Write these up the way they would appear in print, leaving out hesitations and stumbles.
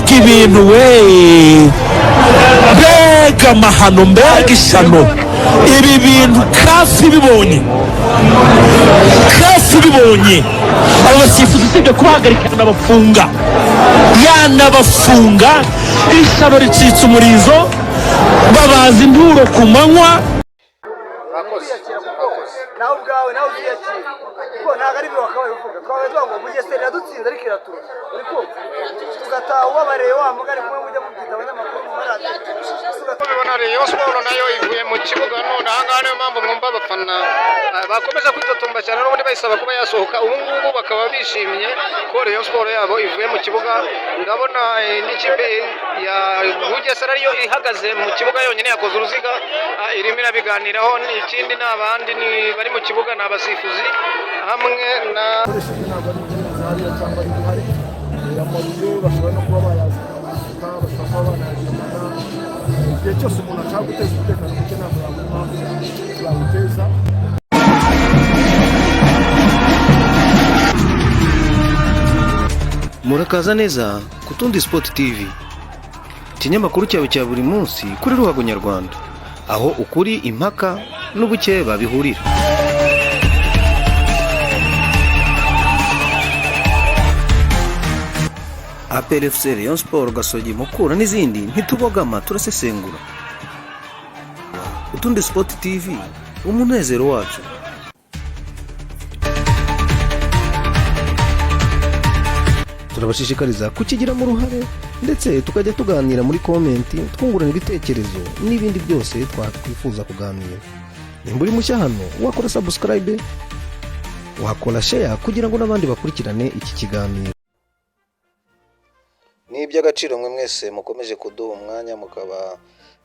Mbega ibintu we, mbega amahano, mbega ishyano! Ibi bintu CAF bibonye, CAF bibonye, abo basifuzi usibye kubahagarika yanabafunga, yanabafunga. Ishyano ricitse umurizo, babaza inturo ku manywa. Urakoze. Kwiyakira kuko nawe ubwawe nawe uziyakira, kuko ntabwo ari byo wakabaye uvuga. Twabaye tuvuga ngo Bugesera iradutsinze ariko iraturusha, uri kumva? Tugataha ubabareye wa mugani kumwe mujya mubyita abanyamakuru mu maradiyo. Ubibona, Rayon Sport nayo ivuye mu kibuga none ahangaha. Niyo mpamvu mwumva abafana bakomeza kwitotomba cyane, n'ubundi bayisaba kuba yasohoka. Ubu ngubu bakaba bishimye ko Rayon Sport yabo ivuye mu kibuga. Ndabona n'ikipe ya Bugesera ariyo ihagaze mu kibuga yonyine, yakoze uruziga, irimo irabiganiraho. Ikindi ni abandi ni bari mu kibuga, ni abasifuzi hamwe na Akoresheje ntabwo ari ibyiza hariya cyangwa ari bihari. Amabuye bashobora no kuba bayazana mu mifuka, bashobora kuba banayagemana. Igihe cyose umuntu ashaka guteza umutekano muke, ntabwo yabona impamvu yawuteza. Murakaza neza ku Tundi Sport TV, ikinyamakuru cyawe cya buri munsi kuri ruhago nyarwanda, aho ukuri, impaka n'ubukeba bihurira. APR FC, Rayon Sport, Gasogi, Mukura n'izindi, ntitubogama, turasesengura. Utundi Sport TV, umunezero wacu. Turabashishikariza kukigiramo uruhare, ndetse tukajya tuganira muri comment, twungurana ibitekerezo n'ibindi byose twakwifuza kuganira. Nimba uri mushya hano, wakora subscribe, wakora share kugira ngo n'abandi bakurikirane iki kiganiro. Ni iby'agaciro mwe mwese mukomeje kuduha umwanya mukaba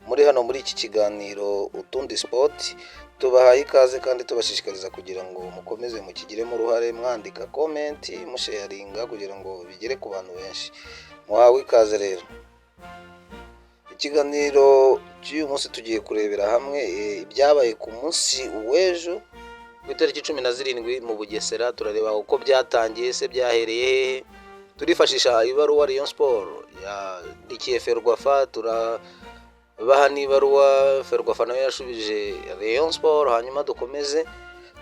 muri hano muri iki kiganiro Utundi Sport. Tubahaye ikaze kandi tubashishikariza kugira ngo mukomeze mukigiremo uruhare, mwandika comment, musharinga kugira ngo bigere ku bantu benshi. Muhawe ikaze rero. Ikiganiro cy'uyu munsi tugiye kurebera hamwe ibyabaye ku munsi w'ejo ku itariki 17 mu Bugesera. Turareba uko byatangiye, se byahereye hehe? Turifashisha ibaruwa Rayon Sport yandikiye Ferwafa, turabaha n'ibaruwa Ferwafa nayo yashubije Rayon Sport, hanyuma dukomeze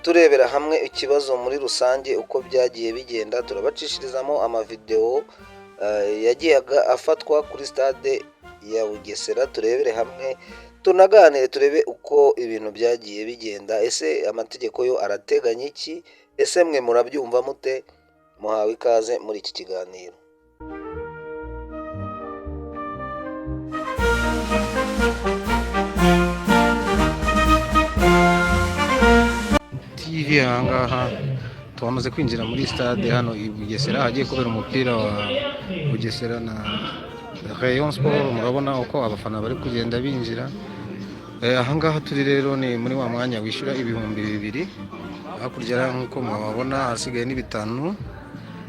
turebera hamwe ikibazo muri rusange uko byagiye bigenda. Turabacishirizamo amavidewo yagiyaga afatwa kuri stade ya Bugesera, turebere hamwe, tunaganire, turebe uko ibintu byagiye bigenda. Ese amategeko yo arateganya iki? Ese mwe murabyumva mute? Muhawe ikaze muri iki kiganiro. TV, ahangaha twamaze kwinjira muri stade hano i Bugesera, ahagiye kubera umupira wa Bugesera na Rayon Sport. Murabona uko abafana bari kugenda binjira. Ahangaha turi rero ni muri wa mwanya wishyura 2000. Hakurya nk'uko mubabona hasigaye ni 5.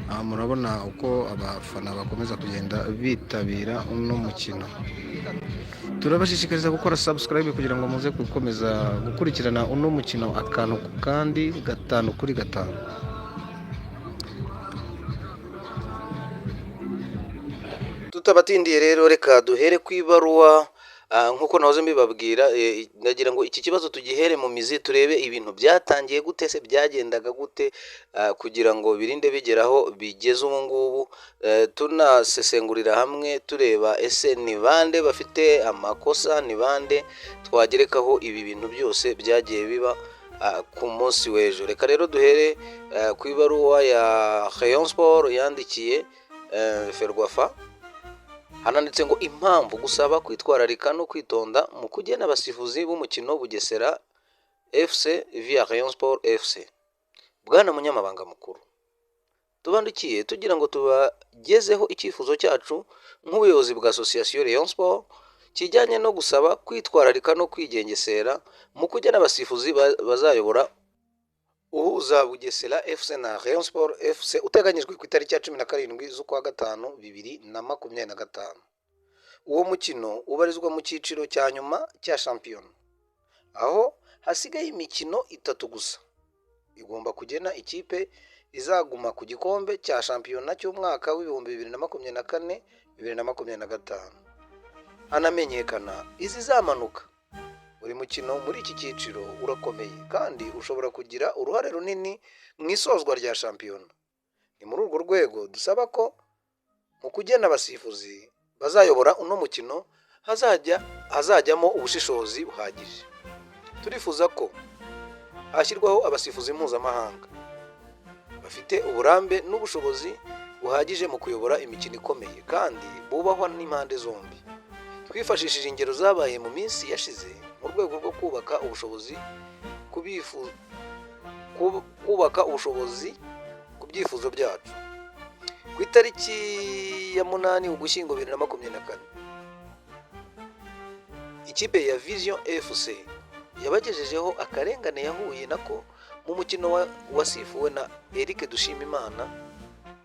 Aha murabona uko abafana bakomeza kugenda bitabira uno mukino. Turabashishikariza gukora subscribe kugira ngo muze gukomeza gukurikirana uno mukino akantu ku kandi, gatanu kuri gatanu. Tutabatindiye rero, reka duhere ku ibaruwa. Nk'uko nahoze mbibabwira, ndagira ngo iki kibazo tugihere mu mizi, turebe ibintu byatangiye gute, se byagendaga gute, kugira ngo birinde bigeraho bigeze ubu ngubu. Tunasesengurira hamwe tureba ese ni bande bafite amakosa, ni bande twagerekaho ibi bintu byose byagiye biba ku munsi w'ejo. Reka rero duhere ku ibaruwa ya Rayon Sport yandikiye Ferwafa. Hananditse ngo: "Impamvu: gusaba kwitwararika no kwitonda mu kugena abasifuzi b'umukino Bugesera FC vs Rayon Sport FC. Bwana Munyamabanga Mukuru, tubandikiye tugira ngo tubagezeho icyifuzo cyacu nk'ubuyobozi bwa Association Rayon Sport kijyanye no gusaba kwitwararika no kwigengesera mu kugena abasifuzi bazayobora uhuza Bugesera FC na Rayon Sport FC uteganyijwe ku itariki ya 17 z'ukwa gatanu 2025. Uwo mukino ubarizwa mu cyiciro cya nyuma cya shampiyona, aho hasigaye imikino itatu gusa igomba kugena ikipe izaguma ku gikombe cya shampiyona cy'umwaka w'2024 2025, hanamenyekana izizamanuka. Buri mukino muri iki cyiciro urakomeye kandi ushobora kugira uruhare runini mu isozwa rya shampiyona. Ni muri urwo rwego dusaba ko mu kugena abasifuzi bazayobora uno mukino hazajyamo ubushishozi buhagije. Turifuza ko hashyirwaho abasifuzi mpuzamahanga bafite uburambe n'ubushobozi buhagije mu kuyobora imikino ikomeye kandi bubahwa n'impande zombi. Twifashishije ingero zabaye mu minsi yashize mu rwego rwo kubaka ubushobozi ku byifuzo byacu. Ku itariki ya 8 Ugushyingo 2024, ikipe ya Vision FC yabagejejeho akarengane yahuye nako mu mukino wasifuwe na Eric Dushimimana,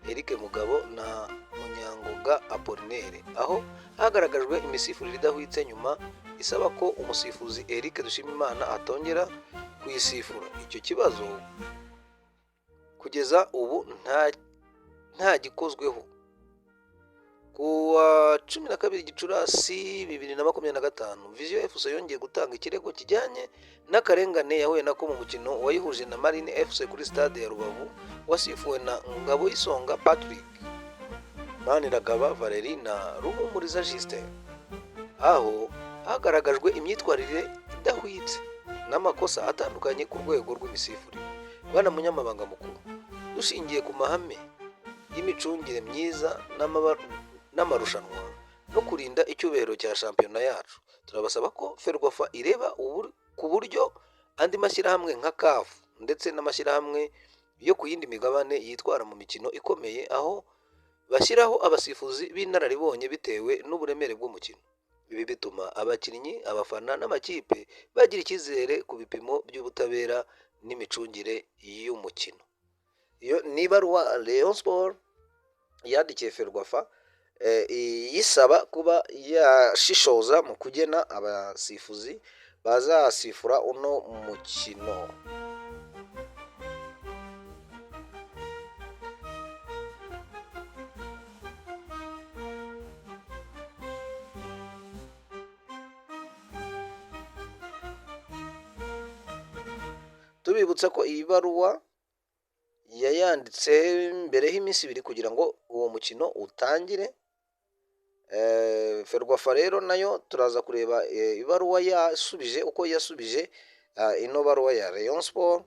Eric Mugabo na Munyangoga Apollinaire, aho hagaragajwe imisifurire idahwitse nyuma isaba ko umusifuzi Eric Dushimimana atongera kuyisifura. Icyo kibazo kugeza ubu nta gikozweho. Ku wa 12 Gicurasi 2025, Vision FC yongeye gutanga ikirego kijyanye n'akarengane yahuye nako mu mukino wayihuje na Marine FC kuri stade ya Rubavu, wasifuwe na Ngaboyisonga Patrick, Maniragaba Valerie na Ruhumuriza Justin, aho hagaragajwe imyitwarire idahwitse n'amakosa atandukanye ku rwego rw'imisifurire. Bwana Munyamabanga Mukuru, dushingiye ku mahame y'imicungire myiza n'amarushanwa no kurinda icyubahiro cya shampiyona yacu, turabasaba ko Ferwafa ireba ku buryo andi mashyirahamwe nka CAF ndetse n'amashyirahamwe yo ku yindi migabane yitwara mu mikino ikomeye, aho bashyiraho abasifuzi b'inararibonye bitewe n'uburemere bw'umukino. Ibi bituma abakinnyi, abafana n'amakipe bagira icyizere ku bipimo by'ubutabera n'imicungire y'umukino. Iyo ni ibaruwa Rayon Sport yandikiye Ferwafa iyisaba kuba yashishoza mu kugena abasifuzi bazasifura uno mukino. Tubibutsa ko iyi baruwa yayanditse mbere y'iminsi ibiri kugira ngo uwo mukino utangire. Ferwafa rero nayo turaza kureba ibaruwa yasubije, uko yasubije ino baruwa ya Rayon Sport,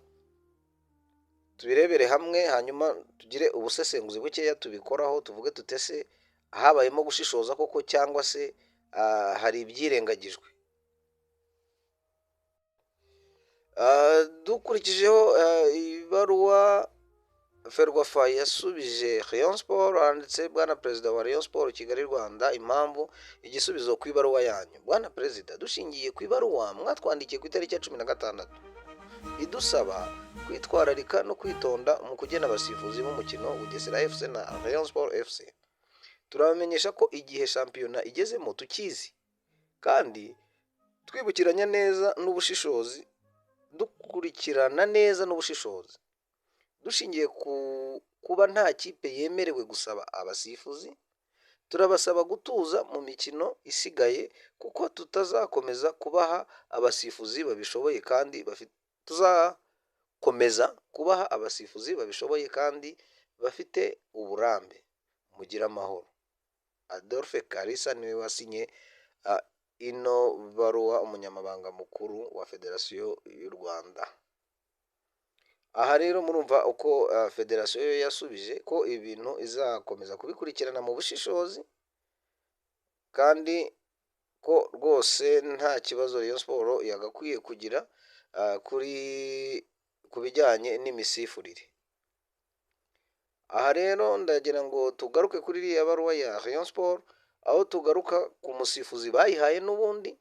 tubirebere hamwe, hanyuma tugire ubusesenguzi bukeya tubikoraho, tuvuge tutese habayemo gushishoza koko cyangwa se hari ibyirengagijwe. Dukurikijeho ibaruwa Ferwafa yasubije Rayon Sport, handitse: Bwana Perezida wa Rayon Sport Kigali Rwanda, impamvu igisubizo ku ibaruwa yanyu. Bwana Perezida, dushingiye ku ibaruwa mwatwandikiye ku itariki ya 16 idusaba kwitwararika no kwitonda mu kugena abasifuzi b'umukino Bugesera FC na Rayon Sport FC, turabamenyesha ko igihe shampiyona igezemo tukizi kandi twibukiranya neza n'ubushishozi, dukurikirana neza n'ubushishozi. Dushingiye ku kuba nta kipe yemerewe gusaba abasifuzi, turabasaba gutuza mu mikino isigaye kuko tutazakomeza kubaha abasifuzi babishoboye kandi tuzakomeza kubaha abasifuzi babishoboye kandi bafite uburambe. Mugire amahoro. Adolphe Kalisa niwe wasinye ino baruwa, umunyamabanga mukuru wa Federasiyo y'u Rwanda. Aha rero murumva uko federasiyo yo yasubije, ko ibintu izakomeza kubikurikirana mu bushishozi kandi ko rwose nta kibazo Rayon Sport yagakwiye kugira kuri ku bijyanye n'imisifurire. Aha rero ndagira ngo tugaruke kuri iriya baruwa ya Rayon Sport, aho tugaruka ku musifuzi bayihaye n'ubundi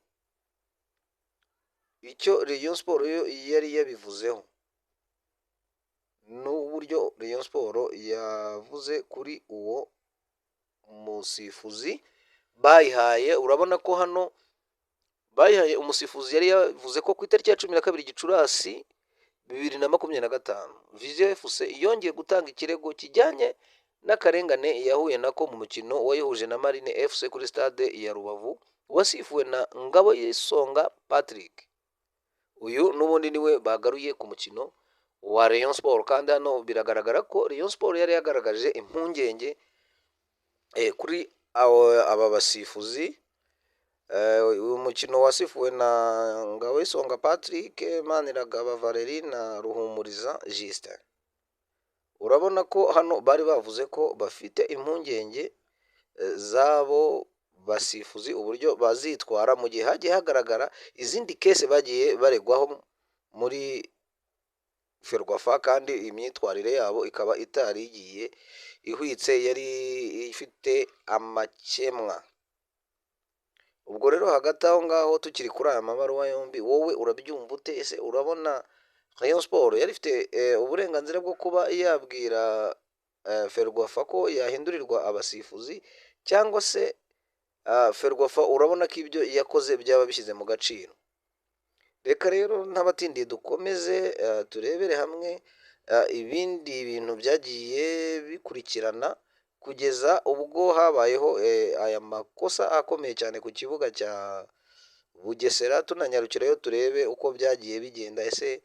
icyo Rayon Sport yo yari yabivuzeho n'uburyo Rayon Sport yavuze kuri uwo musifuzi bayihaye. Urabona ko hano bayihaye umusifuzi yari yavuze ko ku itariki ya 12 Gicurasi 2025, Vision FC yongeye gutanga ikirego kijyanye n'akarengane yahuye nako mu mukino wayihuje na Marine FC kuri stade ya Rubavu, wasifuwe na Ngaboyisonga Patrick. Uyu n'ubundi niwe bagaruye ku mukino wa Rayon Sport, kandi hano biragaragara ko Rayon Sport yari yagaragaje impungenge kuri aba basifuzi. Uyu mukino wasifuwe na Ngaboyisonga Patrick, Maniragaba Valerie na Ruhumuriza Justin. Urabona ko hano bari bavuze ko bafite impungenge z'abo basifuzi, uburyo bazitwara mu gihe hagiye hagaragara izindi case bagiye baregwaho muri Ferwafa, kandi imyitwarire yabo ikaba itari igiye ihwitse, yari ifite amakemwa. Ubwo rero hagati aho ngaho, tukiri kuri aya mabaruwa yombi, wowe urabyumva ute? Ese urabona Rayon Sport yari ifite uburenganzira bwo kuba yabwira Ferwafa ko yahindurirwa abasifuzi, cyangwa se Ferwafa urabona ko ibyo yakoze byaba bishyize mu gaciro? Reka rero ntabatindiye dukomeze turebere hamwe ibindi bintu byagiye bikurikirana kugeza ubwo habayeho aya makosa akomeye cyane ku kibuga cya Bugesera. Tunanyarukirayo turebe uko byagiye bigenda. Ese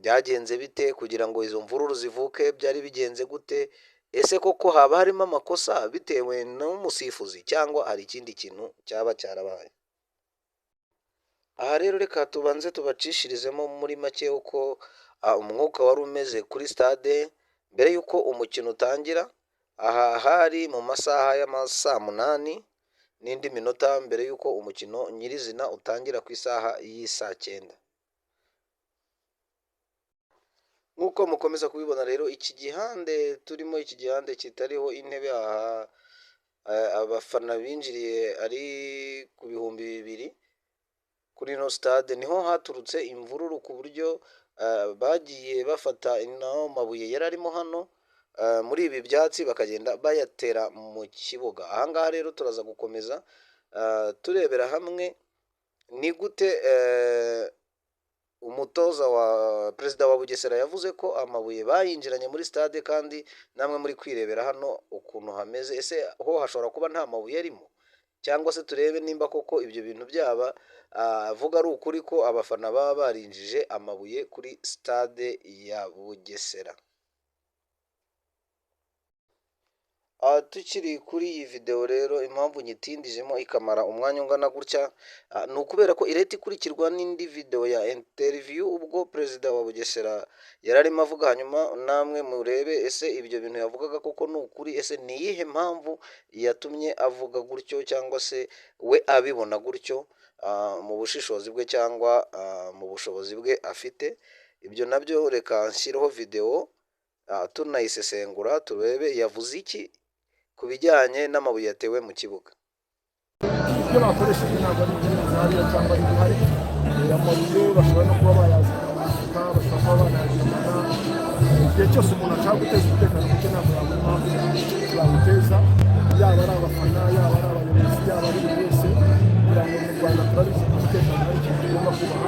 byagenze bite kugira ngo izo mvururu zivuke? Byari bigenze gute? Ese koko haba harimo amakosa bitewe n'umusifuzi, cyangwa hari ikindi kintu cyaba cyarabaye? Aha rero reka tubanze tubacishirizemo muri make uko umwuka wari umeze kuri stade mbere y'uko umukino utangira. Aha hari mu masaha y'amasaa 8 n'indi minota mbere y'uko umukino nyirizina utangira ku isaha y'isaa 9. Nk'uko mukomeza kubibona rero, iki gihande turimo, iki gihande kitariho intebe, aha abafana binjiriye ari ku 2000 kuri ino stade, niho haturutse imvururu, ku buryo bagiye bafata ino mabuye yari arimo hano muri ibi byatsi, bakagenda bayatera mu kibuga. Aha ngaha rero turaza gukomeza turebera hamwe ni gute umutoza wa perezida wa Bugesera yavuze ko amabuye bayinjiranye muri stade, kandi namwe muri kwirebera hano ukuntu hameze. Ese ho hashobora kuba nta mabuye arimo? Cyangwa se turebe nimba koko ibyo bintu byaba avuga ari ukuri ko abafana baba barinjije amabuye kuri stade ya Bugesera. Tukiri kuri iyi video rero, impamvu nyitindijemo ikamara umwanya ungana gutya ni ukubera ko ireta ikurikirwa n'indi video ya interview ubwo perezida wa Bugesera yari arimo avuga, hanyuma namwe murebe ese ibyo bintu yavugaga koko ni ukuri, ese ni iyihe mpamvu yatumye avuga gutyo, cyangwa se we abibona gutyo mu bushishozi bwe cyangwa mu bushobozi bwe afite. Ibyo nabyo reka nshyireho video tunayisesengura, turebe yavuze iki ku bijyanye n'amabuye yatewe mu kibuga. Ibyo bakoresheje ntabwo ari iby'ingenzi hariya cyangwa ari ibihari. Amabuye bashobora no kuba bayazana mu mifuka, bashobora kuba banayazana. Igihe cyose umuntu ashaka guteza umutekano muke, ntabwo yabura impamvu yawuteza, yaba ari abafana, yaba ari abayobozi, yaba ari buri wese, kugira ngo mu Rwanda turabizi ko umutekano ari ikintu tugomba kubaha.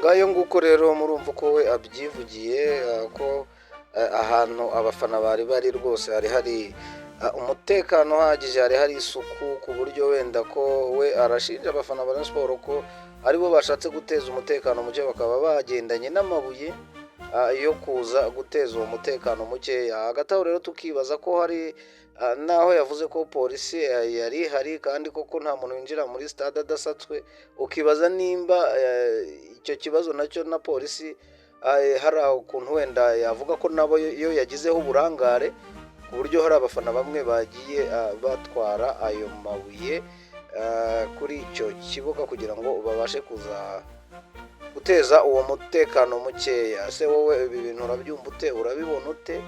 Ngayo nguko rero, murumva uko we abyivugiye ko ahantu abafana bari bari rwose hari hari umutekano uhagije, hari hari isuku, ku buryo wenda ko we arashinja abafana ba Rayon Sport ko aribo bashatse guteza umutekano muke, bakaba bagendanye n'amabuye yo kuza guteza uwo mutekano mukeya. Hagati aho rero tukibaza ko hari naho yavuze ko polisi yari ihari, kandi koko nta muntu winjira muri stade adasatswe. Ukibaza nimba icyo kibazo nacyo na polisi hari ukuntu wenda yavuga ko nabo yo yagizeho uburangare, ku buryo hari abafana bamwe bagiye batwara ayo mabuye kuri icyo kibuga kugira ngo babashe kuza guteza uwo mutekano mukeya. Ese wowe ibi bintu urabyumva ute? Urabibona ute?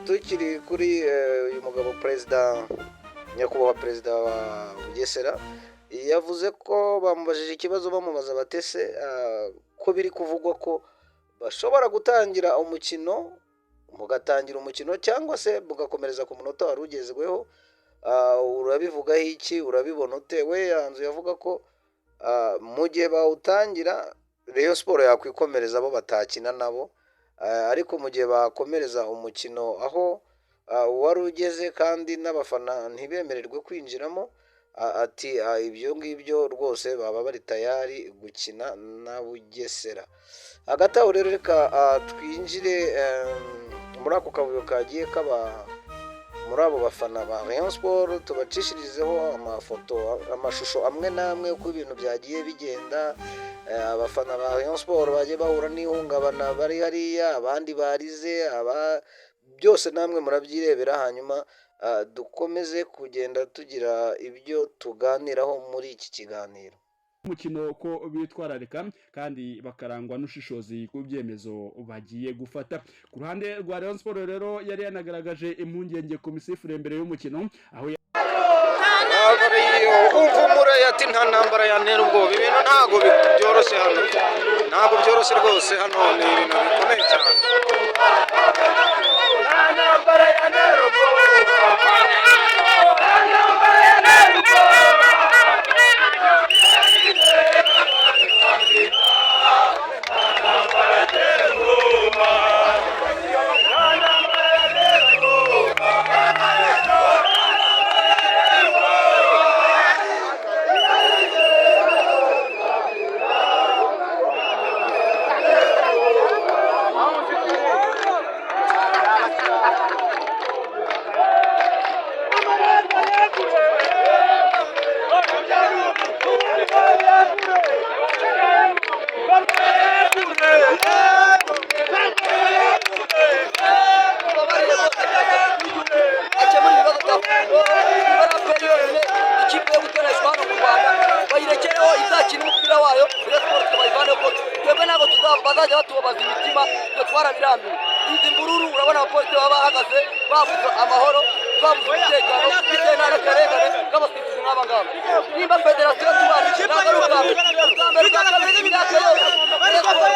Tukiri kuri uyu mugabo perezida, nyakubahwa perezida wa Bugesera, yavuze ko bamubajije ikibazo, bamubaza batese ko biri kuvugwa ko bashobora gutangira umukino, mugatangira umukino cyangwa se mugakomereza ku munota wari ugezweho, urabivugaho iki? Urabibona ute? We yanzu yavuga ko mu gihe bawutangira Rayon Sport yakwikomereza, bo batakina nabo, ariko mu gihe bakomereza umukino aho wari ugeze kandi n'abafana ntibemererwe kwinjiramo, ati ibyo ngibyo rwose baba bari tayari gukina na Bugesera. Hagati aho rero reka twinjire muri ako kavuyo kagiye kaba muri abo bafana ba Rayon Sport, tubacishirizeho amafoto, amashusho amwe n'amwe uko ibintu byagiye bigenda. Abafana ba Rayon Sport bagiye bahura n'ihungabana bari hariya, abandi barize, aba byose namwe murabyirebera, hanyuma dukomeze kugenda tugira ibyo tuganiraho muri iki kiganiro. Umukino ko bitwararika kandi bakarangwa n'ushishozi ku byemezo bagiye gufata. Ku ruhande rwa Rayon Sport rero yari yanagaragaje impungenge ku misifurire mbere y'umukino aho Umva ati nta ntambara yantera ubwoba. Ibintu ntabwo byoroshye hano, ntabwo byoroshye rwose, hano ni ibintu bikomeye cyane. Nta ntambara yantera ubwoba, nta ntambara yantera ubwoba. Akemura ibibazo bya niba ari APR yonyine ikipe yo gutoreshwa hano mu Rwanda, bayirekereho izakina umupira wayo. Rayon Sport tubayivaneho ko twebwe ntabwo bazajya batubabaza imitima, twe twarabirambiwe izi mvururu. Urabona abapolisi baba bahagaze babuze amahoro, babuze umutekano bitewe n'akarengane k'abasifuzi nk'aba ngaba. Nimba federasiyo tubana, ntabwo ari ubwa mbere, ubwa mbere, ubwa kabiri, imyaka yose Rayon Sport.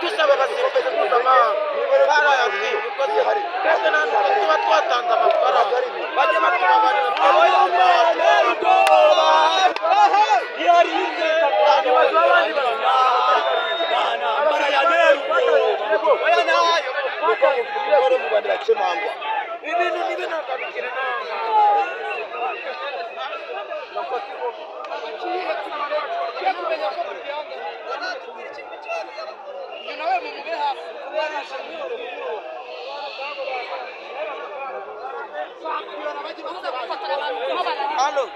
Dusaba abasifuzi mpuzamahanga barayabwiye, twebwe nta nubwo tuba twatanze amafaranga, bajye batubabarira. Ibintu ntibinagarukire. Halo.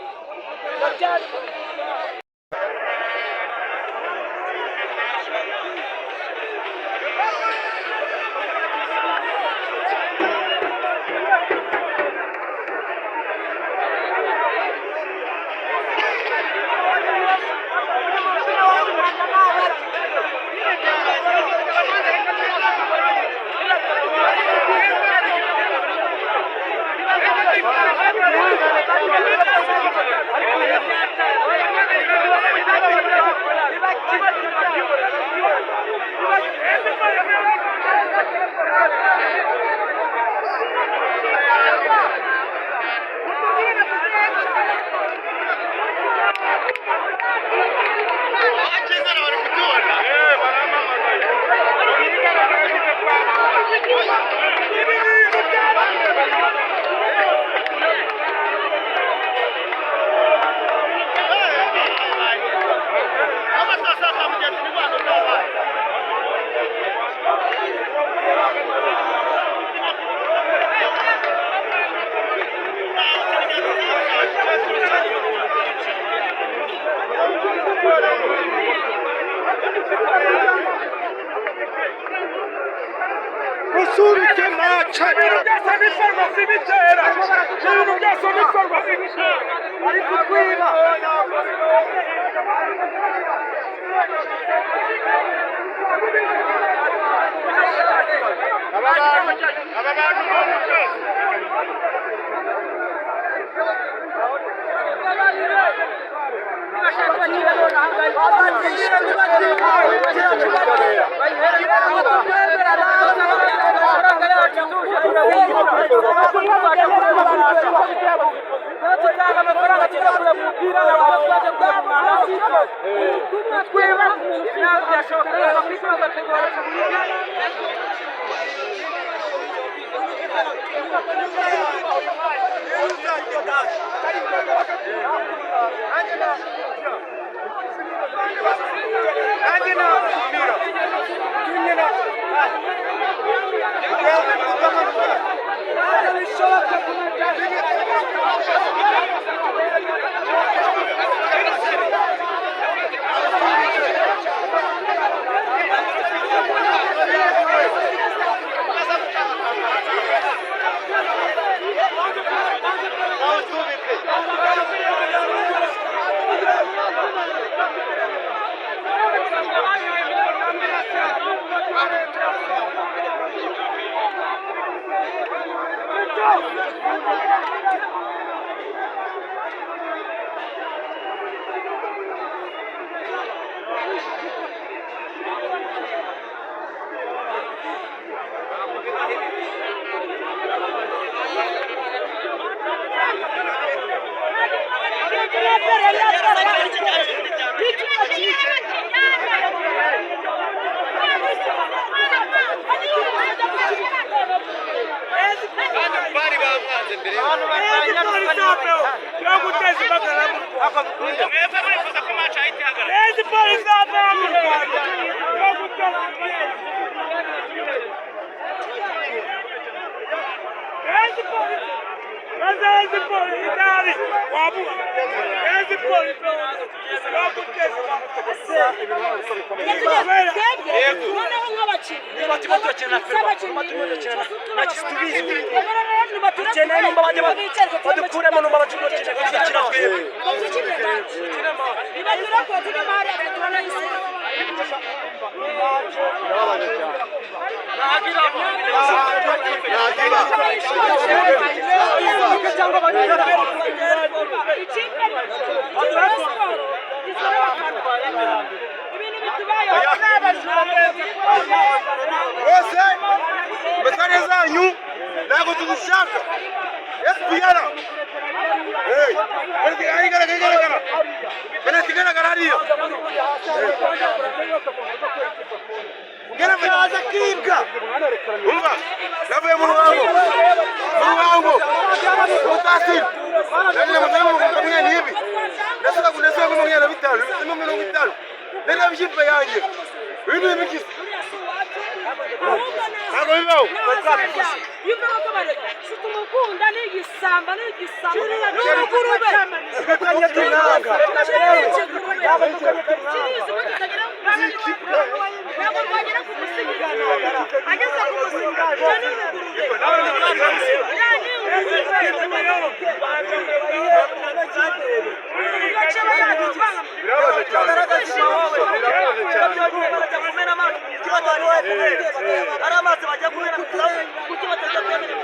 Usubike maca ibintu byose ni farumasi bitera, ibintu byose ni farumasi bitera, ari kutwiba. Aba bantu byose. Bose mesare zanyu ntabwo tuzishaka. SPR igaragara, igaragara penalty, igaragara hariya. Ngeraza kibwa umva, navuye mu Ruhango, mu Ruhango ubutasi nagiye mu Ruhango makumyabiri n'ibi, ndasuka ndasuka 25, 50 ndabishipe yanjye ibintu bikize. Ntabwo bibaho. Tumukunda ni igisambo, ni igisambo, ni urugurube. Ntabwo rwagera ku musigiti, ageze ku musigiti ni urugurube. Ari amazi bajya kumena, kuki batajya kuyamena?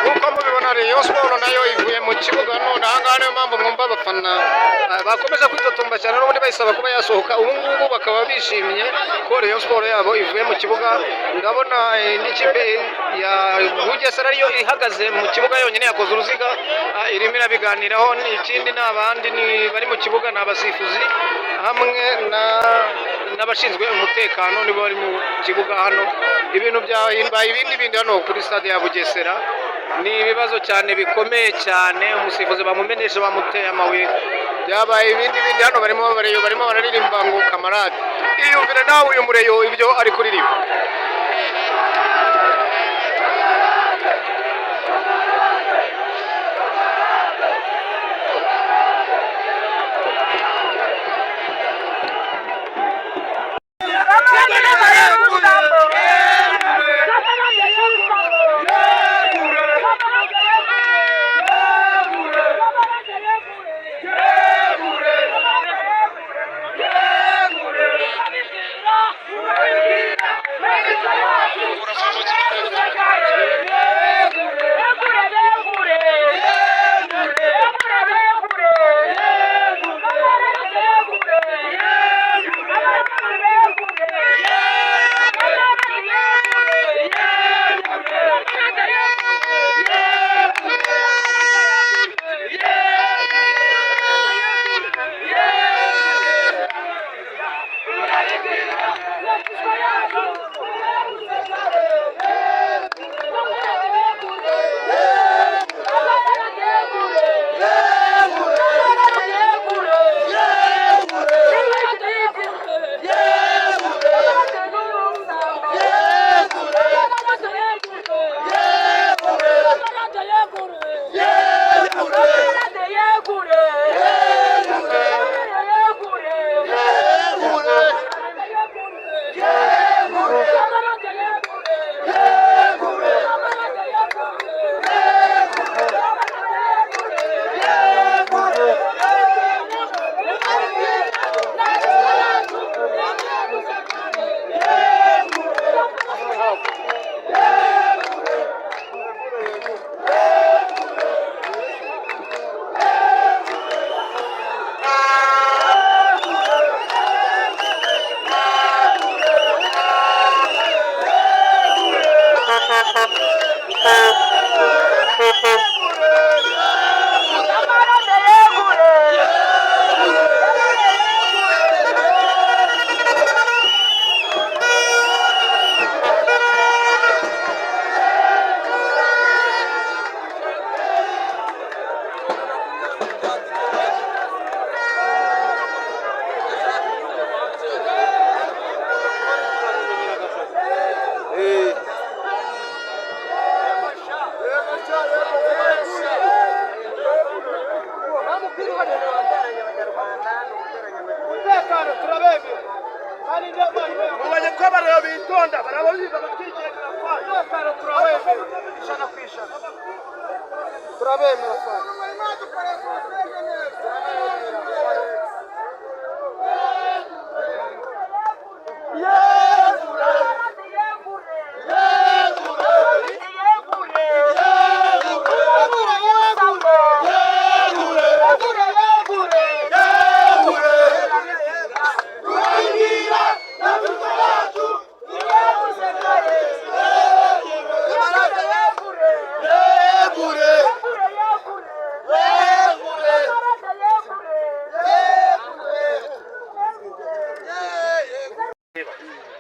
Nk'uko mubibona, Rayon Sport nayo ivuye mu kibuga none ahangaha. Niyo mpamvu mwumva abafana bakomeza kwitotomba cyane, n'ubundi bayisaba kuba yasohoka. Ubu ngubu bakaba bishimye ko Rayon Sport yabo ivuye mu kibuga. Ndabona n'ikipe ya Bugesera ariyo ihagaze mu kibuga yonyine, yakoze uruziga, irimo irabiganiraho. Ikindi ni abandi ni bari mu kibuga, ni abasifuzi hamwe n'abashinzwe umutekano, nibo bari mu kibuga hano. Ibintu byahimbaye ibindi bindi hano kuri stade ya Bugesera ni ibibazo cyane bikomeye cyane. Umusifuzi bamumeneshe, bamuteye amabuye, byabaye ibindi bindi hano. Barimo bareyo, barimo bararirimba ngo kamarade. Iyumvire nawe uyu mureyo ibyo ari kuririmba. Yeah. Mubonye ko abareba bitonda, barababiba bakigendera fani. Turabemera 100%, turabemera fani.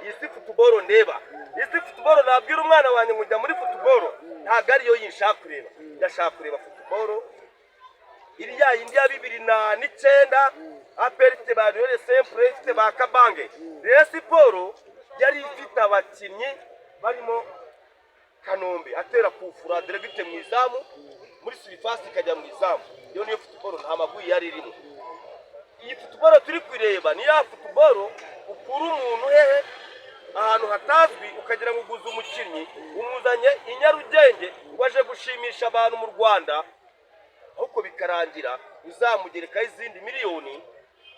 Iyi si football ndeba, iyi si football nabwira umwana wanjye ngo njya muri football, ntabwo ariyo yinshaka kureba. Ndashaka kureba football iri ya yindi ya 2009, APR ifite ba Riyore Sempre, ifite ba Kabange. Rayon Sport yari ifite abakinnyi barimo Kanombe atera kufura direct mu izamu, muri surface ikajya mu izamu. Iyo niyo football, nta maguyi yari irimo. Iyi football turi kureba ni ya football ukura umuntu hehe, ahantu hatazwi, ukagira ngo uguze umukinnyi, umuzanye i Nyarugenge ngo aje gushimisha abantu mu Rwanda, ahubwo bikarangira uzamugerekaho izindi miliyoni,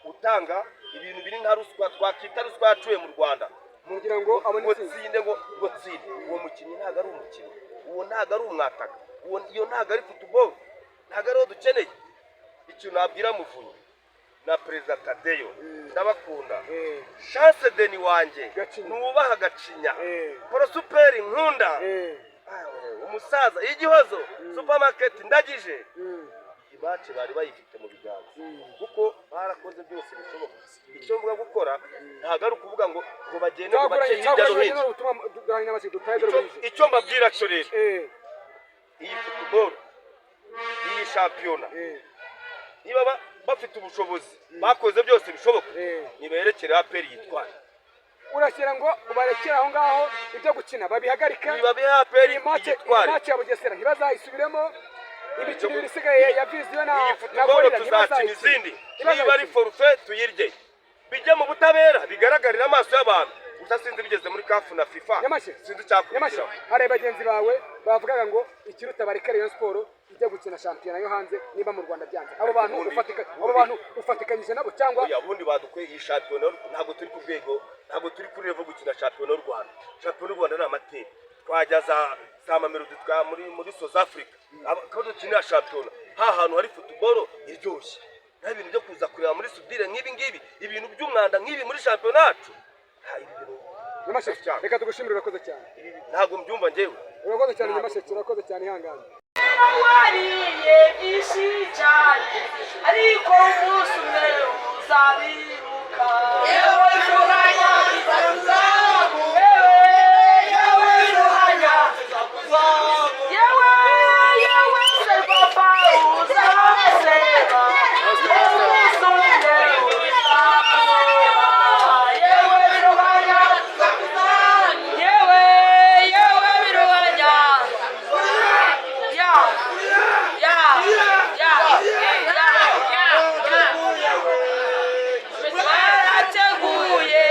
utanga ibintu biri nka ruswa, twakita ruswa yacuye mu Rwanda, kugira ngo abone ngo intsinzi. Tsinde, ngo tsinde. Uwo mukinnyi ntabwo ari umukinnyi, uwo ntabwo ari umwataka, uwo iyo ntabwo ari football, ntabwo ariwo dukeneye. Ikintu nabwira Muvunyi na Perezida Tadeyo, ndabakunda. Chance Deni wanjye Gacinya. Nubaha Gacinya, Porosuperi nkunda, umusaza Igihozo Supermarket ndagije. Iyi match bari bayifite mu biganza kuko barakoze byose bishoboka. Icyo mvuga gukora ntabwo ari ukuvuga ngo bagende ngo bace hirya no hino. Ubutumwa duhanye n'abashyitsi dutahe dore bwije. Icyo mbabwira cyo rero, iyi football, iyi shampiyona, niba bafite ubushobozi, bakoze byose bishoboka, niberekere APR yitware. Urashyira ngo ubarekere aho ngaho, ibyo gukina babihagarika. Nibabihe APR Iyi match, iyi yitware. match ya Bugesera ntibazayisubiremo. Imikino ibiri isigaye ya Vision Iyi na football Gorilla tuzakina ntibazayikina. izindi. Niba ari Ntibazayikina. forfait tuyirye, bijye mu butabera, bigaragarira amaso y'abantu. Gusa sinzi bigeze muri CAF na FIFA, Nyamasheke, sinzi Nyamasheke, icyakurikiraho. hari bagenzi bawe bavugaga ngo ikiruta bareke Rayon Sport ijya gukina shampiyona yo hanze niba mu Rwanda byanze. Abo bantu abo bantu ufatikanyije nabo cyangwa? Oya, ubundi badukwiye iyi shampiyona, ntabwo turi ku rwego, ntabwo turi kuri level gukina shampiyona y'u Rwanda. Shampiyona y'u Rwanda ni amateur. Twajya za Mamelodi, twa muri South Africa, ko dukinira shampiyona ha hantu hari football iryoshye. Nta bintu byo kuza kureba muri sudire nk'ibi ngibi, ibintu by'umwanda nk'ibi muri shampiyona yacu. Nta ibi bintu. Nyamasheke, reka tugushimire, urakoze cyane. Ntabwo mbyumva njyewe. Urakoze cyane Nyamasheke, urakoze cyane, ihangane. Wariye byinshi cyane, ariko umunsi umwe uzabiruka. Yewe ruhanya, yewe, yewe ruhanya, yewe, yewe se papa uzaseba. Umunsi umwe uzaseba. Yewe biruhanya, yewe, yewe biruhanya. Ya, ya, ya, ya, ya, ya. Barateguye.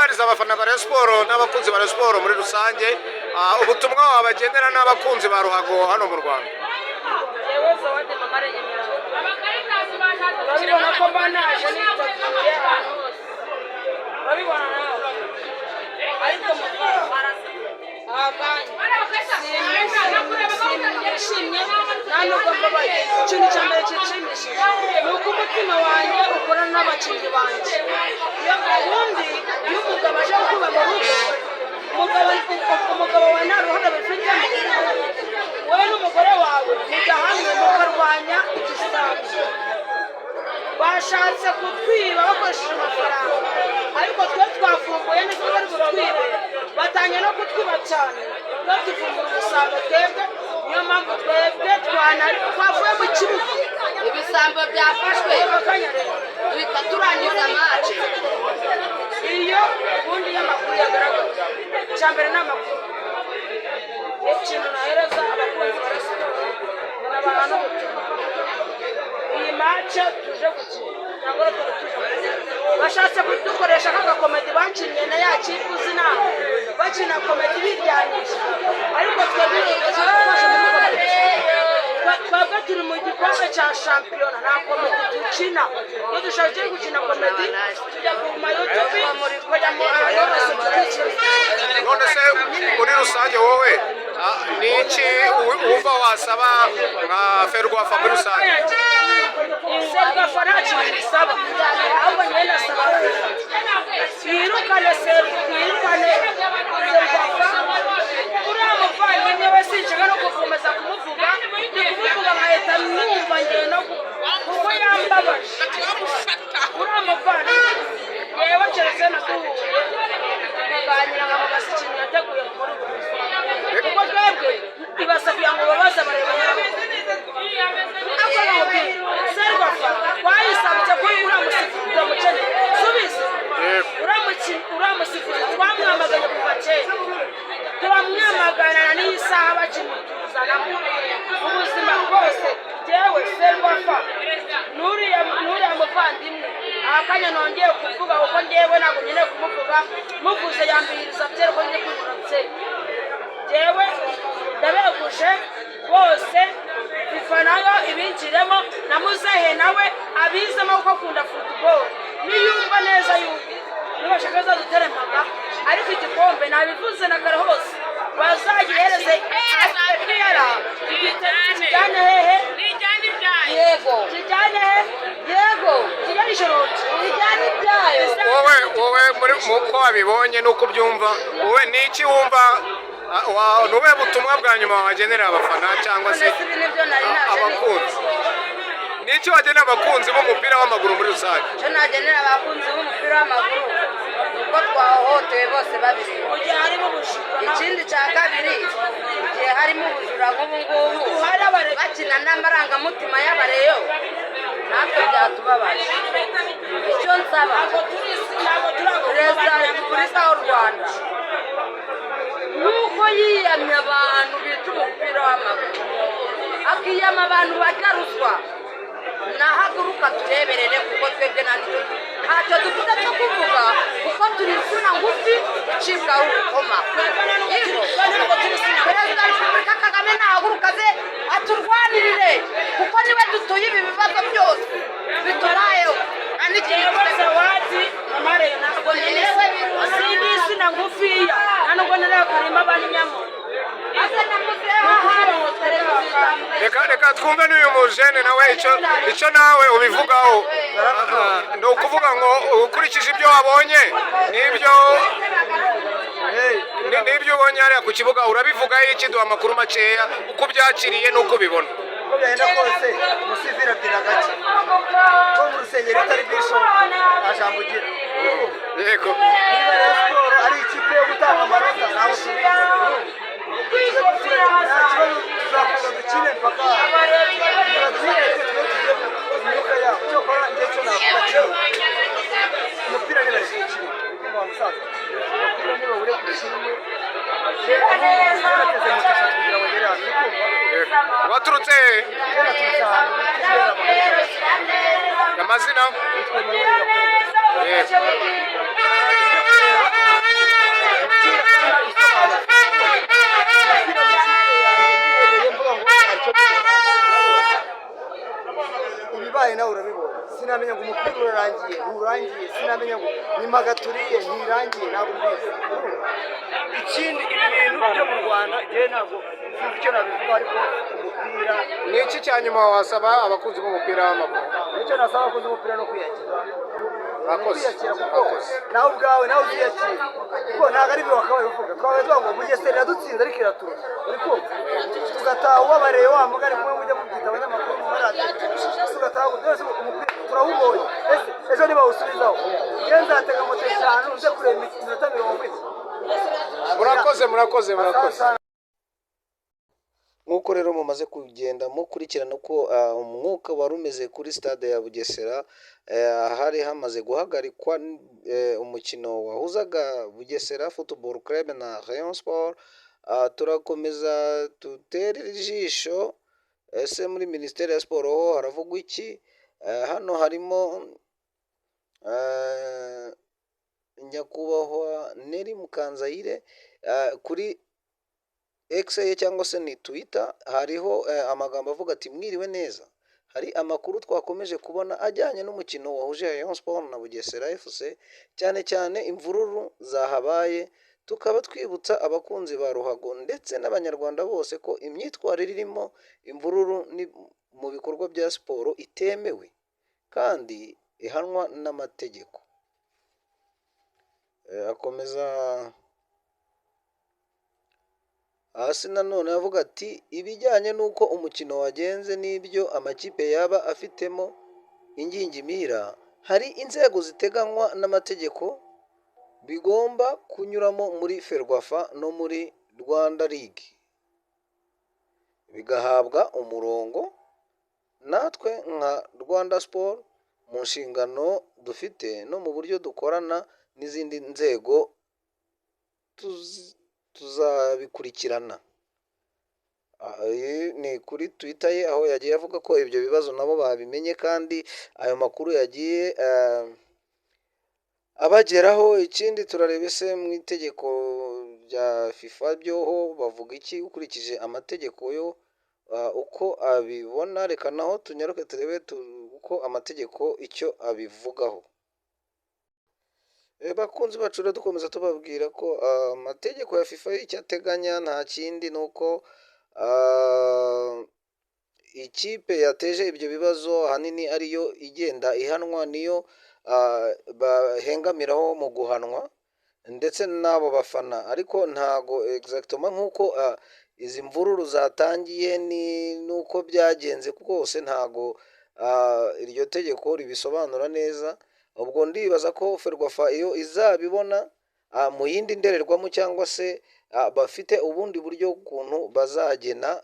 watangariza abafana ba Rayon Sport n'abakunzi ba Rayon Sport muri rusange, ubutumwa wabagenera n'abakunzi ba ruhago hano mu Rwanda? Yewe Zawadi Mama Renyamirambo, urabibona ko mba naje niteguye ahantu hose, urabibona nawe. Ariko aha kanya sinishimye, nta nubwo mbabaye. Ikintu cya mbere kinshimishije ni uko umutima wanjye ukorana n'abakinnyi banjye. Iyo ubundi iyo umugabo aje kuba mu rugo, umugabo wawe nta ruhare abifitemo, wowe n'umugore wawe mujya hamwe mukarwanya igisambo. Bashatse kutwiba bakoresheje amafaranga, ariko twe twavumbuye neza ko bari butwibe. Batangiye no kutwiba cyane, twe tuvumbura umusaruro twebwe. Niyo mpamvu twebwe twavuye mu kibuga. Ibisambo byafashwe. Aka kanya rero duhita turangiza match. Iyo ubundi iyo amakuru yagaragaye, icya mbere ni amakuru. Ikintu nahereza abakunzi ba siporo, nabaha n'ubutumwa: iyi match tuje gukina ntabwo ari twari tuje gukina. Bashatse kudukoresha nk'agakomedi bakinnye na ya kipe uzi nawe, bakina komedi biryamisha, ariko twebwe twafashe muri komedi. Twebwe turi mu gikombe cya shampiyona, nta komedi dukina. Iyo dushaka gukina komedi tujya ku ma YouTube, tukajya mu ahantu hose tukikina. None se muri rusange wowe, ni iki wumva wasaba nka FERWAFA muri rusange? FERWAFA nta kintu bisaba, ahubwo njyewe ndasaba yirukane yirukane FERWAFA. Uriya muvandimwe we sinshaka no gukomeza kumuvuga, ni kumuvuga nkahita numva ngiye no kuko yambabaje uriya muvandimwe. Yewe, keretse na duhuye tukaganira nkamubaza ikintu yateguye muri ubu buzima, kuko twebwe ibasa kugira ngo babaze abareba. Ako nakubwira, FERWAFA twayisabye kuri uriya musifuzi uramukeneye, subiza. Uriya musifuzi twamwamaganye kuva kera, turamwamagana n'iyi saha bakimutuzanamo ubuzima bwose. Jyewe FERWAFA n'uriya muvandimwe, aha kanya nongeye kuvuga, kuko njyewe ntabwo nkeneye kumuvuga, muvuze yambihiriza byeri ko ngiye kwigura byeri. Jyewe ndabeguje bose, FIFA nayo ibinjiremo, na muzehe nawe abizemo, kuko akunda football niyumva neza yuko nibashaka bazadutere impaka. Ariko igikombe nabivuze na kare hose, bazagihereze APR. Kijyane hehe? Yego. Kijyane he? Yego. Kijyane Ishyorongi. Kijyane ibyayo. Wowe muri uko wabibonye n'uko ubyumva, wowe ni iki wumva, ni ubuhe butumwa bwa nyuma wagenera abafana cyangwa se None se ibi nibyo nari naje abakunzi? Ni iki wagenera abakunzi b'umupira w'amaguru muri rusange? Icyo nagenera abakunzi b'umupira w'amaguru ni uko twahohotewe bose babireba. Mu gihe harimo ubujura. Ikindi cya kabiri, igihe harimo ubujura nk'ubu ngubu Hari bakina n'amarangamutima y'abareyo, natwe byatubabaje. Icyo nsaba ntabwo turi, ntabwo Perezida wa Repubulika y'u Rwanda, nuko yiyamye abantu bica umupira w'amaguru, akiyama abantu barya ruswa, nahaguruka tureberere, kuko twebwe ntacyo dufite cyo kuvuga, kuko turi insina ngufi icibwaho urukoma. Yego. Perezida wa Repubulika Kagame nahaguruka aze aturwanirire, kuko niwe dutuye ibi bibazo byose bitubayeho, nta n'ikintu Yewe dufite. Zawadi Mamare, ntabwo nkeneye, sindi insina ngufiya, nta nubwo nkeneye akarima banyamo. Ase na muzehe ahari. Reka twumve n'uyu mujene nawe icyo nawe ubivugaho. Ni ukuvuga ngo ukurikije ibyo wabonye n'ibyo ubonye hariya ku kibuga, urabivugaho iki? Duha amakuru makeya uko ubyakiriye n'uko ubibona. Uko byagenda kose, umusivili abyina gake, ko mu rusengero utari bishop nta jambo ugira. Yego. Niba Rayon Sport ari ikipe yo gutanga amanota, ntabwo tubizi. Nta kibazo, tuzakomeza dukine mpaka nibaduhereze, twe tujye mu myuka yabo. Cyokora njye cyo navuga kimwe: umupira nibareke ukine. Urikumva wa musaza? Umupira nibawureke ukinwe. Nateze moto 3 kugira ngo ngere hano, urikumva? Waturutse he? Njye naturutse ahantu bita Kirera mu karere ka Gatsibo. Amazina? Nitwa Emmanuel Gakwega. Yego. Impaga turiye ntirangiye, ntabwo mbizi. Ikindi, ibi bintu byo mu Rwanda, njyewe ntabwo sinzi icyo nabivuga, ariko umupira. Ni iki cya nyuma wasaba abakunzi b'umupira w'amaguru? Nicyo nasaba abakunzi b'umupira no kwiyakira. Murakoze. Kwiyakira kuko Murakoze. nawe ubwawe nawe uziyakira, kuko ntabwo ari ibyo wakabaye uvuga. Twabaye tuvuga ngo Bugesera iradutsinze ariko iraturusha, uri kumva, tugataha ubabareye wa mugani kumwe mujya mubyita abanyamakuru mu maradiyo, tugataha byose. Umupira turawubonye, ese ejo nibawusubizaho njyewe nzatega moto 5 nze kureba iminota 40? Murakoze, murakoze, murakoze. Nk'uko rero mumaze kugenda mukurikirana uko umwuka wari umeze kuri stade ya Bugesera, hari hamaze guhagarikwa umukino wahuzaga Bugesera Football Club na Rayon Sport. Turakomeza dutere ijisho, ese muri Minisiteri ya Siporo ho haravugwa iki? Hano harimo Nyakubahwa Nelly Mukanzayire kuri X ye cyangwa se ni Twitter, hariho amagambo avuga ati: "Mwiriwe neza, hari amakuru twakomeje kubona ajyanye n'umukino wahuje Rayon Sport na Bugesera FC, cyane cyane imvururu zahabaye, tukaba twibutsa abakunzi ba ruhago ndetse n'Abanyarwanda bose ko imyitwarire irimo imvururu ni mu bikorwa bya siporo itemewe kandi ihanwa n'amategeko." Akomeza hasi nanone avuga ati: "Ibijyanye n'uko umukino wagenze n'ibyo amakipe yaba afitemo ingingimira, hari inzego ziteganywa n'amategeko bigomba kunyuramo muri FERWAFA no muri Rwanda League bigahabwa umurongo. Natwe nka Rwanda Siporo, mu nshingano dufite no mu buryo dukorana n'izindi nzego, tuzabikurikirana." Iyi ni kuri Twitter ye, aho yagiye avuga ko ibyo bibazo nabo babimenye kandi ayo makuru yagiye abageraho. Ikindi turareba, ese mu itegeko rya FIFA byoho bavuga iki ukurikije amategeko yo uko abibona? Reka naho tunyaruke turebe uko amategeko icyo abivugaho. Bakunzi bacu rero, dukomeza tubabwira ko amategeko ya FIFA icyo ateganya nta kindi, ni uko ikipe yateje ibyo bibazo ahanini ariyo igenda ihanwa, niyo bahengamiraho mu guhanwa ndetse n'abo bafana. Ariko ntago exactement nk'uko izi mvururu zatangiye ni n'uko byagenze rwose, ntago iryo tegeko ribisobanura neza. Ubwo ndibaza ko FERWAFA iyo izabibona mu yindi ndorerwamo cyangwa se bafite ubundi buryo ukuntu bazagena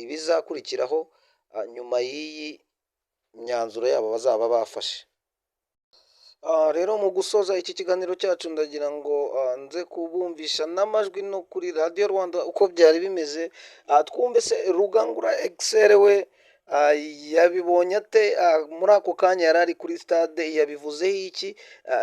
ibizakurikiraho nyuma y'iyi myanzuro yabo bazaba bafashe. Rero mu gusoza iki kiganiro cyacu, ndagira ngo nze kubumvisha n'amajwi no kuri Radiyo Rwanda uko byari bimeze. Twumve se Rugangura Excel we yabibonye ate muri ako kanya yari ari kuri stade, yabivuzeho iki?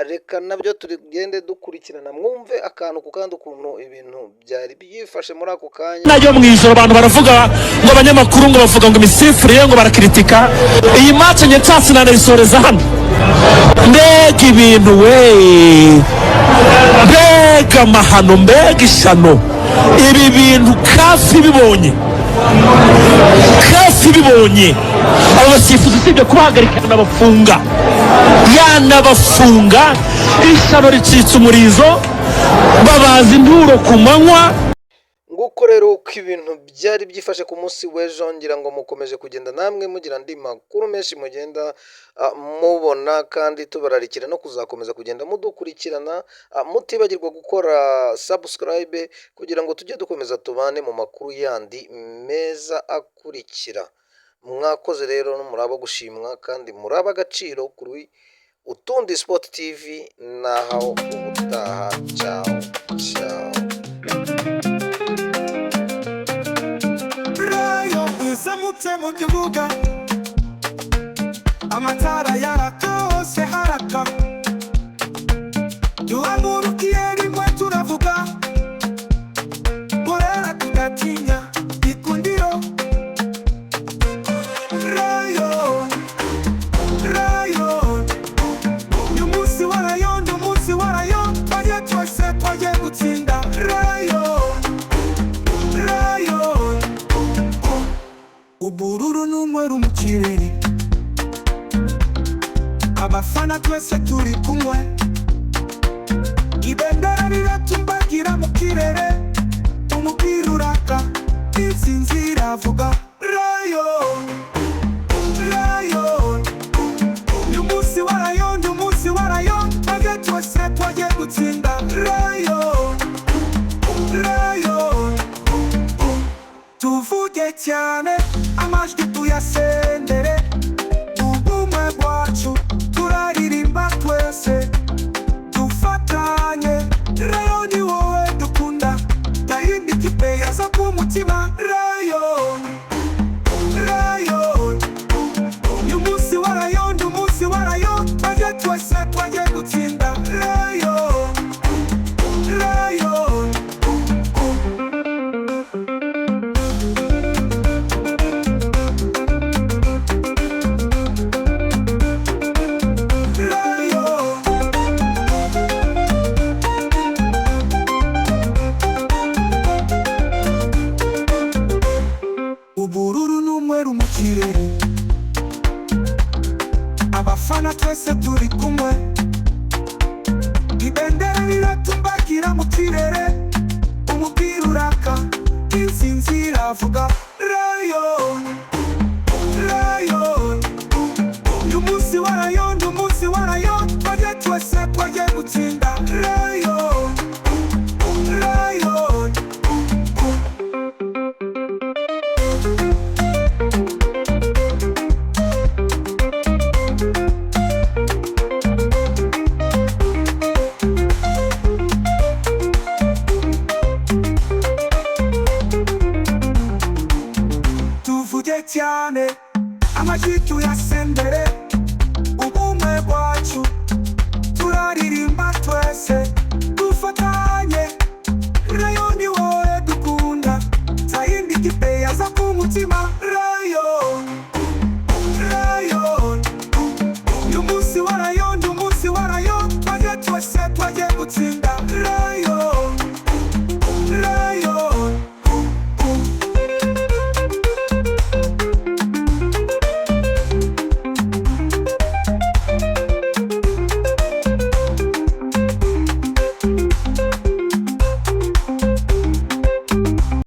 Reka nabyo tugende dukurikirana, mwumve akantu ku kandi ukuntu ibintu byari byifashe muri ako kanya. Nayo mu ijoro abantu baravuga ngo abanyamakuru ngo bavuga ngo imisifurire, ngo barakiritika iyi match. Njye nshatse nanayisoreza hano. Mbega ibintu we, mbega amahano, mbega ishyano! Ibi bintu CAF bibonye, CAF bibonye, abo basifuzi usibye kubahagarika yanabafunga, yanabafunga. Ishyano ricitse umurizo, babaza inturo ku manywa. Nguko rero uko ibintu byari byifashe ku munsi w'ejo. Ngira ngo mukomeje kugenda namwe mugira andi makuru menshi mugenda mubona, kandi tubararikira no kuzakomeza kugenda mudukurikirana, mutibagirwa gukora subscribe kugira ngo tujye dukomeza tubane mu makuru yandi meza akurikira. Mwakoze rero, muri abo gushimwa kandi muri ab'agaciro kuri Utundi Sport TV. Naho ubutaha, ciao ciao. Rayo izamutse mu kibuga, amatara yaraka hose haraka. Duhagurukiye rimwe turavuga Murera tugatinya ikundiro. Rayo, Rayo, ni umunsi wa Rayo, ni umunsi. Cyane amajwi tuyasendere, ubumwe bwacu turaririmba twese dufatanye. Rayon, ni wowe dukunda, nta yindi kipe yaza ku mutima. Rayon, Rayon, ni umunsi wa Rayon, ni umunsi wa Rayon. Twaje twese, twaje gutsinda. Rayon, Rayon. Rayon. Ubururu n'umweru mu kirere, abafana twese turi kumwe. Ibendera riratumbagira mu kirere, umupira uraka, intsinzi iravuga. Rayon, Rayon, ni umunsi wa Rayon, ni umunsi wa Rayon. Twaje twese, twaje gutsinda. Rayon.